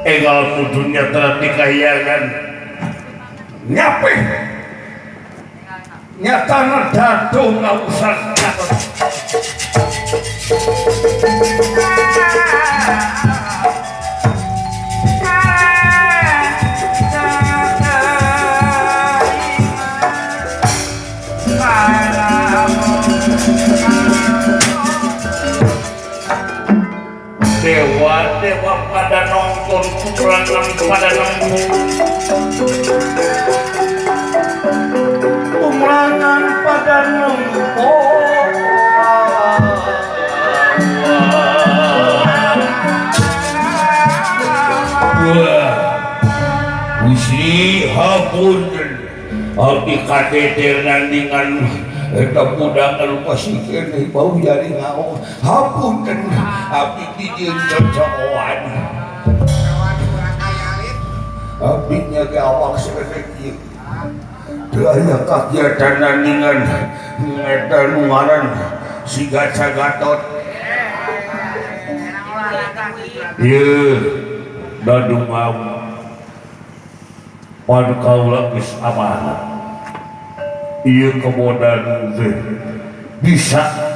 Egal dunia telah dikahiangan nyapih nyatana dadu ngausan dewa-dewa pada nonton kurangan pada nemu kurangan pada nemu. Wah, Gusti hapunten abdi kadeter nandingan eta budak anu pasikeun deui bau jari ngao hapunten abdi dijieun cocoan abdi nya ge awak segede kieu teu aya kagiatan nandingan eta nu ngaran siga Cagatot ieu dadungam pan kaula geus amanah. Iya kemudian bisa